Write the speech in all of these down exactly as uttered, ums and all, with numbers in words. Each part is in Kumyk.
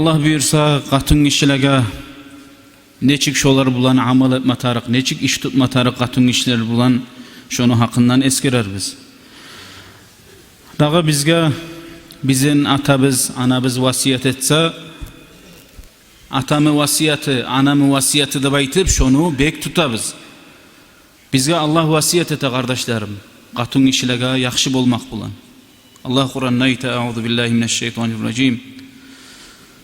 Аллагь буюрса, къатынгишилеге нечик шолар булан амал этме тарыкъ, нечик иш тутма тарыкъ къатынгишилер булан, шону гьакъындан эсгерербиз. Дагъы бизге бизин атабыз, анабыз васият этсе, атамы васияты, анамы васияты деп айтып, шону бек тутабыз. Бизге Аллагь васият эте, къардашларым, къатынгишилеге яхшы болмакъ булан. Аллагь Къуранда айта: أعوذ بالله من الشيطان الرجيم.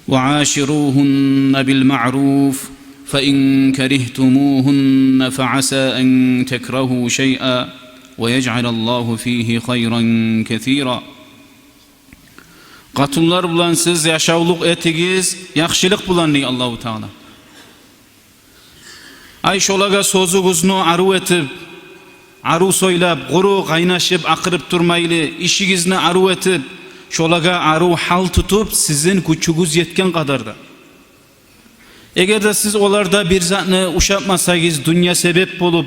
وعاشروهن بالمعروف فإن كرهتموهن فعسى أن تكرهوا شيئا ويجعل الله فيه خيرا كثيرا. Къатынлар булан сиз яшавлукъ этигиз яхшылыкъ булан, дей Аллагьу Таала. Ай, шолагъа сёзюгюзню арив этип, арив сёйлеп, къуру къайнашып, акъырып турмайлы, ишигизни арив этип, шолагъа арив гьал тутуп, сизин гючюгюз етген къадарда. Эгер де сиз оларда бир затны ушатмасагъыз, дюнья себеп болуп,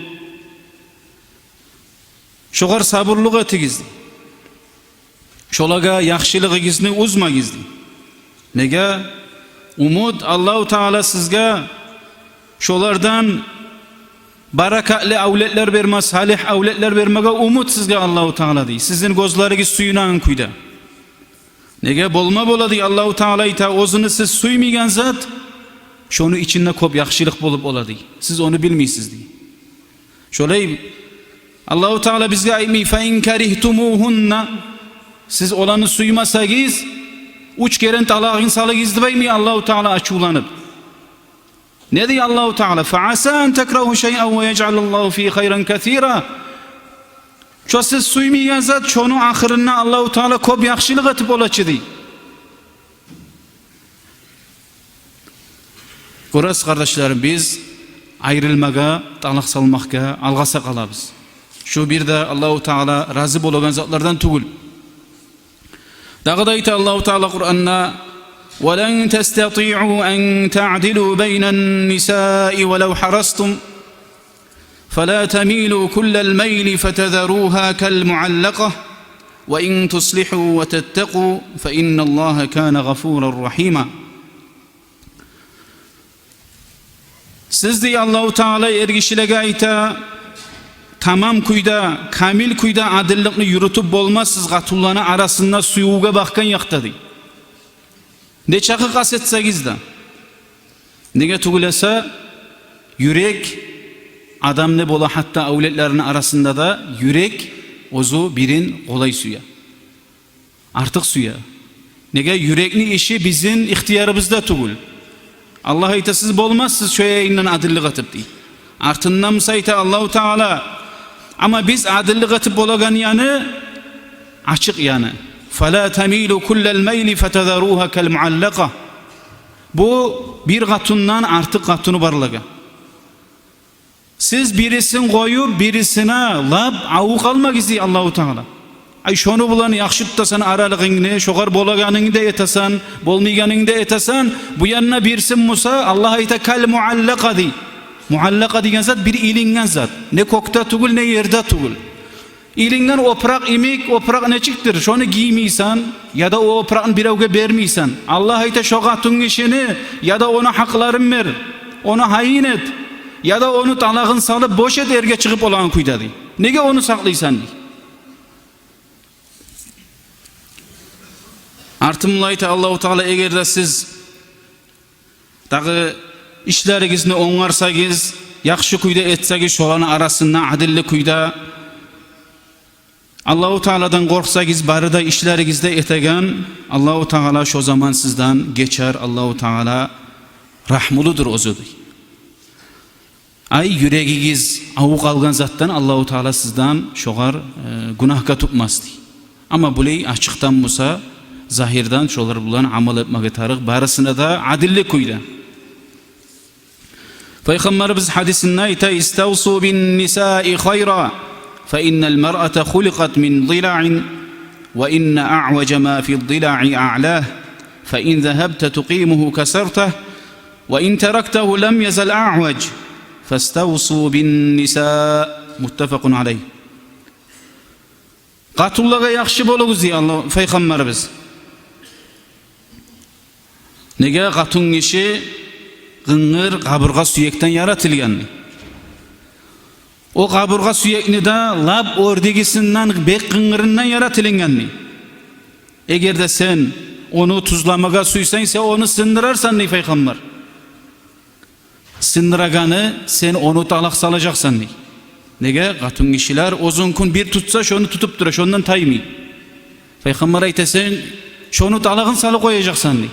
шогъар сабурлукъ этигиз, дей. Шолагъа яхшылыгъыгъызны уьзмегиз, дей. Неге? Умут, Аллагьу Таала сизге шолардан баракатлы авлетлер берме, салигь авлетлер бермеге умут сизге Аллагьу Таала, дей, сизин гёзлеригиз сююнеген кюйде. Неге болма бола, дей, Аллагьу Таала айта, оьзюню сиз сюймейген зат, шону ичинде кёп яхшылыкъ болуп бола, дей. Сиз ону билмейсиз, дей. Шолай Аллагьу Таала бизге айтмай: فإن كرهتموهن, сиз оланы сюймесегиз, уьч керен талагъын салыгъыз деп айтмай Аллагьу Таала ачувланып. Не дей Аллагьу Таала? فعسى أن تكرهوا شيئا ويجعل الله فيه خيرا كثيرا. Шо сиз сюймейген зат, шону ахырында Аллагьу Таала кёп яхшылыкъ этип болачы, дей. Гёресиз, къардашларым, биз айрылмагъа, талакъ салмакъгъа алгъаса къалабыз. Шу бир де Аллагьу Таала рази болагъан затлардан тюгюл. Дагъы да айта Аллагьу Таала Къуранда: ولن تستطيعوا أن تعدلوا بين النساء ولو حرصتم فلا تميلوا كل الميل فتذروها كالمعلقة وإن تصلحوا وتتقوا فإن الله كان غفورا رحيما. Сиз, дей Аллагьу Таала, эргишилеге айта, тамам кюйде, камил кюйде адилликни юрютюп болмассыз къатынланы арасында сюювге бакъгъан якъда, дей. Нечакъы къаст этсегиз де. Неге тюгюл эсе, юрек адамны бола, гьатта авлетлерини арасында да юрек оьзю бирин къолай сюе, артыкъ сюе. Неге? Юрекни иши бизин ихтиярыбызда тюгюл. Аллагь айта: сиз болмассыз шо ягъындан адиллик этип, дей. Артындан буса айта Аллагьу Таала: амма биз адиллик этип болагъан яны ачыкъ яны. فلا تميلوا كل الميل فتذروها كالمعلقة. Бу бир къатындан артыкъ къатыны барлагъа. Сиз бирисин къоюп, бирисине лап авуп къалмагъыз, дей Аллагьу Таала. Ай, шону булан яхшы тутасан аралыгъынгны, шогъар болагъанынгны да этесен, болмайгъанынгны да этесен, бу янына бирисин буса, Аллагь айта: كالمعلقة, дей. Муаллакъа деген зат бир илинген зат. Не кёкде тюгюл, не ерде тюгюл. Илинген опуракъ йимик, опуракъ нечикдир? Шону гиймейсен, яда о опуракъны биревге бермейсен. Аллагь айта: шо къатынгишини яда ону гьакъларын бер, ону гьайын эт, яда ону талагъын салып бош эт, эрге чыгъып болагъан кюйде, дей. Неге ону сакълайсан, дей. Артындан айта Аллагьу Таала: эгер де сиз дагъы ишлеригизни онгарсагъыз, яхшы кюйде этсегиз, шоланы арасында адилли кюйде, Аллагьу Тааладан къоркъсагъыз, бары да ишлеригизде этеген, Аллагьу Таала шо заман сизден гечер, Аллагьу Таала рагьмулудур оьзю, дей. Ай, юрегигиз авуп къалгъан затдан Аллагьу Таала сизден шогъар, э, гюнагьгъа тутмас, дей. Амма булай ачыкъдан буса, загьирден шолар булан амал этмеге тарыкъ, барысына да адилли кюйде. Пайхаммарыбыз гьадисинде айта: استوصوا بالنساء خيرا، فإن المرأة خلقت من ضلع، وإن أعوج ما في الضلع أعلاه، فإن ذهبت تقيمه كسرته، وإن تركته لم يزل أعوج، فاستوصوا بالنساء. متفق عليه. Къатынлагъа яхшы болугъуз, дей Аллагь, Пайхаммарыбыз. Неге? Къатынгиши къынгыр къабургъа сюекден яратылгъан. О къабургъа сюекни де лап оьрдегисинден, бек къынгырындан яратылынгъан. Эгер де сен ону тюзлемеге сюйсенг, сен ону сындырарсан, дей Пайхаммар. Сындырагъаны, сен ону талакъ салажакъсан, дей. Неге? Къатынгишилер оьзюнкюн бир тутса, шону тутуп тура, шондан таймай. Пайхаммар айта, сен шону талакъын салып къояжакъсан, дей.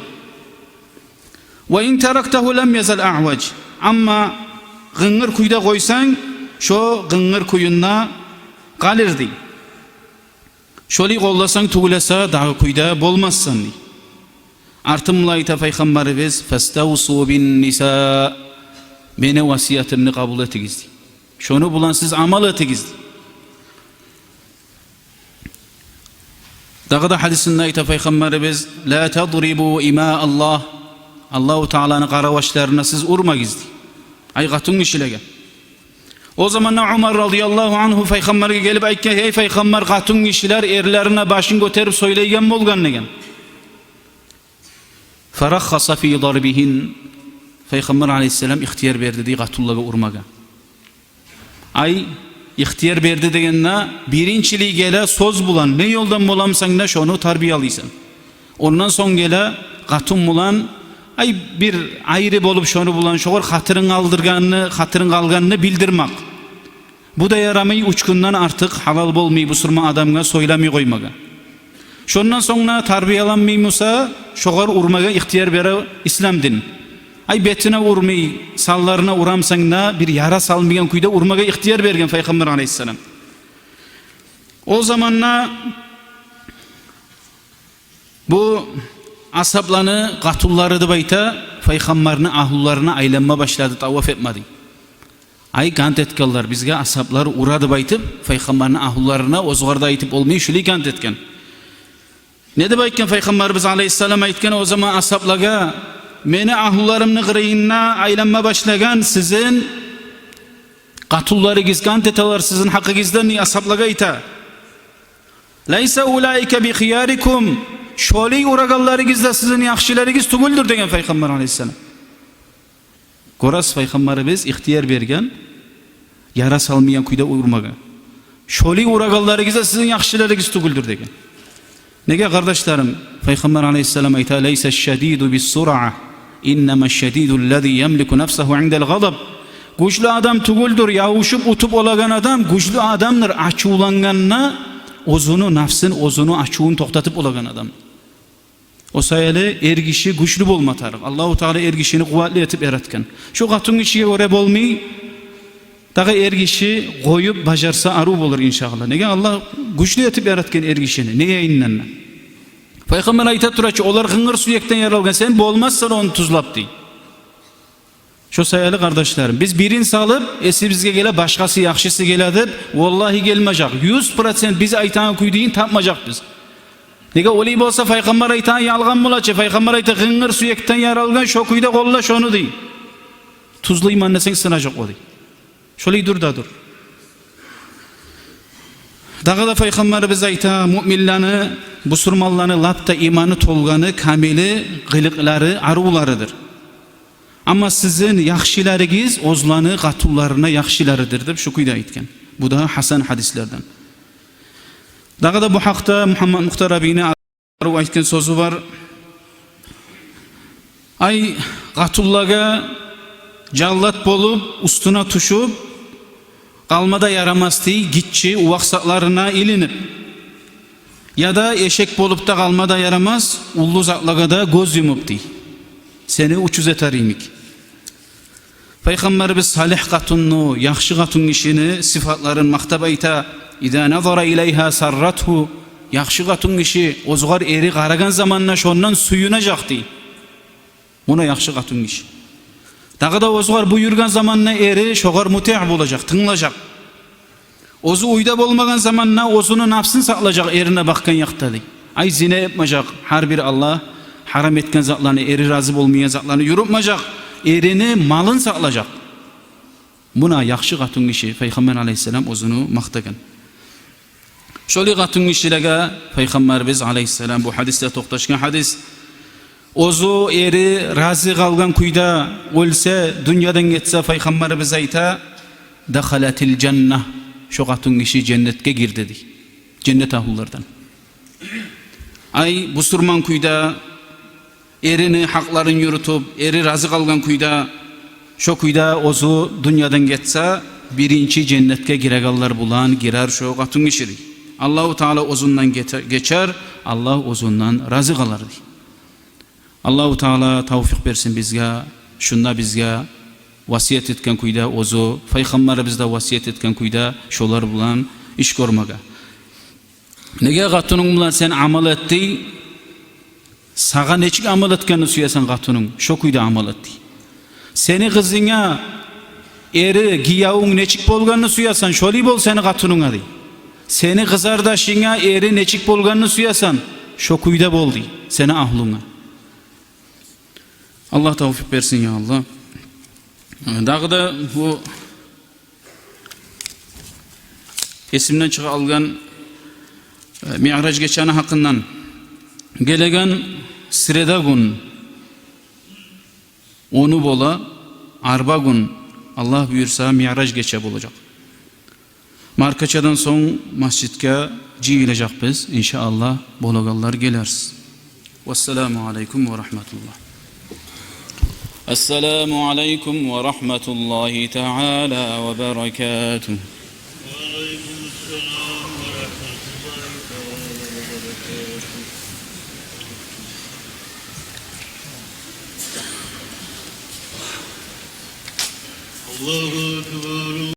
«Ва ин тарактагьу лам язал аъваж». Амма къынгыр кюйде къойсанг, шо къынгыр кюйюнде къалыр, дей. Шолай къолласанг тюгюл эсе, дагъы кюйде болмассан, дей. Артын булай айта Пайхаммарыбыз: «Фаставсу бин ниса». Мени васиятымны къабул этигиз, дей. Шону булан сиз амал этигиз, дей. Дагъы да гьадисинде айта Пайхаммарыбыз: «Ла тадрибу има Аллагь». Аллагьу Тааланы къаравачларына сиз урмагъыз, дей. Ай, къатынгишилеге. О заманда Умар радияллагьу ангьу Пайхаммаргъа гелип айтгъан: «Гьей Пайхаммар, къатынгишилер эрлерине башын гётерип сёйлейген болгъан», — деген. «Фараххаса фи дарбигьин». Пайхаммар алайгьиссалам ихтияр берди, дей, къатынлагъа урмагъа. Ай, ихтияр берди дегенде, биринчилей геле сёз булан, не ёлдан боламсан да шону тарбиялайсан. Ондан сонг геле къатын булан, ай, бир айры болуп шону булан, шогъар хатирин къалдыргъанны, хатирин къалгъанны билдирмек. Бу да ярамай, уьч гюнден артыкъ гьалал болмай бусурман адамгъа сёйлемей къоймагъа. Шондан сонг да тарбияланмай буса, шогъар урмагъа ихтияр бере ислам дин. Ай, бетине урмай, санларына урамсан да, бир яра салмайгъан кюйде урмагъа ихтияр берген Пайхаммар алайгьиссалам. О заманда бу асгьабланы къатынлары деп айта, Пайхаммарны агьлюлерине айланма башлады, таваф этмеди. Ай, къант этгенлер, бизге асгьаблар ура деп айтып, Пайхаммарны агьлюлерине, оьзюгер де айтып болмай, шулай къант этген. Не деп айтгъан Пайхаммарыбыз алайгьиссалам? Айтгъан о заман асгьаблагъа: «Мени агьлюлеримни къырыйында айланма башлагъан сизин къатынларыгъыз, къант этелер сизин гьакъыгъыздан», — дей, асгьаблагъа айта. «Лайса улаика би хиярикум». Шолай урагъанларыгъыз да сизин яхшыларыгъыз тюгюлдюр, деген Пайхаммар алайгьиссалам. Гёресиз, Пайхаммарыбыз ихтияр берген яра салмайгъан кюйде урмагъа. Шолай урагъанларыгъыз да сизин яхшыларыгъыз тюгюлдюр, деген. Неге, къардашларым? Пайхаммар алайгьиссалам айта: «Лайса шадиду бис-сура, иннама шадиду ллази ямлику нафсагьу индал гъадаб». Гючлю адам тюгюлдюр явушуп, утуп болагъан адам, гючлю адамдыр ачувлангъанда оьзюню нафсын, оьзюню ачувун токътатып болагъан адам. О саялы эркиши гючлю болма тарыкъ. Аллагьу Таала эркишини къуватлы этип яратгъан. Шо къатынгишиге гёре болмай, дагъы эркиши къоюп бажарса, арив болур, иншааллагь. Неге? Аллагь гючлю этип яратгъан эркишини. Не янындан да? Пайхаммар айта тура чы: «Олар къынгыр сюекден яралгъан, сен болмассан ону тюзлеп», — дей. Шо саялы, къардашларым, биз бирин салып, эсибизге геле, башгъасы, яхшысы геле деп, валлагьи, гелмежек. Юз процент биз айтагъан кюйдегин тапмажакъбыз. Неге, олай болса, Пайхаммар айтагъан ялгъан бола чы. Пайхаммар айта: «Къынгыр сюекден яралгъан, шо кюйде къолла шону», — дей. «Тюзлеймен» десенг, сынажакъ о, дей. Шолай дюр да дюр. Дагъы да Пайхаммарыбыз айта: «Муъминлени, бусурманланы лап да иманы толгъаны, камили, къылыкълары, аривларыдыр. Амма сизин яхшыларыгъыз оьзлени къатынларына яхшыларыдыр», — деп шу кюйде айтгъан. Бу да гьасан гьадислерден. Дагъы да бу гьакъда Мугьаммад Мухтар абийни арив айтгъан сёзю бар. Ай, къатынлагъа жаллат болуп, уьстюне тюшюп къалма да ярамас, дей, гиччи, увакъ затларына илинип. Яда эшек болуп да къалма да ярамас, уллу затлагъа да гёз юмуп, дей. Сени учуз этер йимик. Пайхаммарыбыз салигь къатынны, яхшы къатынгишини сыфатларын макътап айта: «Иза назара илайгьа сарратгьу». Яхшы къатынгиши оьзюгер эри къарагъан заманда шондан сююнежек, дей. Муна яхшы къатынгиши. Дагъы да оьзюгер буюргъан заманда эри шогъар мутигь болажакъ, тынглажакъ. Оьзю уьйде болмагъан заманда оьзюню напсын сакълажакъ эрине бакъгъан якъда, дей. Ай, зина этмежек, гьар бир Аллагь гьарам этген затланы, эри рази болмайгъан затланы юрютмежек, эрини малын сакълажакъ. Муна яхшы къатынгиши, Пайхаммар алайгьиссалам оьзюню макътагъан. Шолай къатынгишилеге Пайхаммарыбыз алайгьиссалам, бу гьадисде токъташгъан гьадис, Оьзю эри рази къалгъан кюйде оьлсе, дюньядан гетсе, Пайхаммарыбыз айта: «Дахалатил жанна», шо къатынгиши женнетге гирди дей. Женнет агьлулардан. Ай, бусурман кюйде, эрини гьакъларын юрютюп, эри рази къалгъан кюйде, шо кюйде оьзю дюньядан гетсе, биринчи женнетге гирегенлер булан гирер шо къатынгиши дей. Аллагьу Таала оьзюнден гете-, гечер, Аллагь оьзюнден рази къалар дей. Аллагьу Таала тавфикъ берсин бизге, шунда бизге васият этген кюйде, оьзю Пайхаммарыбыз да васият этген кюйде, шолар булан иш гёрмеге. Неге къатынынг булан сен амал эт дей? Сагъа нечик амал этгенни сюесен къатынынг, шо кюйде амал эт дей. Сени къызынга эри, гиевюнг нечик болгъанны сюесен, шолай бол сени къатынынга дей. Сени къызардашынга эри нечик болгъанны сюесен, шо кюйде бол дей сени агьлюнге. Аллагь тавфикъ берсин, я Аллагь. Дагъы да бу эсимден чыгъа алгъан, э, Миъраж гечени гьакъындан. Гелеген среда гюн ону бола, арба гюн, Аллагь буюрса, Миъраж гече болажакъ. Маркачадан сонг межитге жыйылажакъбыз, иншааллагь, болагъанлар гелерсиз. Вассаламу алейкум ва рагьматуллагь. Ассаламу алейкум ва рагьматуллагьи таала ва баракатугь. وعليكم السلام ورحمة الله تعالى وبركاته. الله أكبر.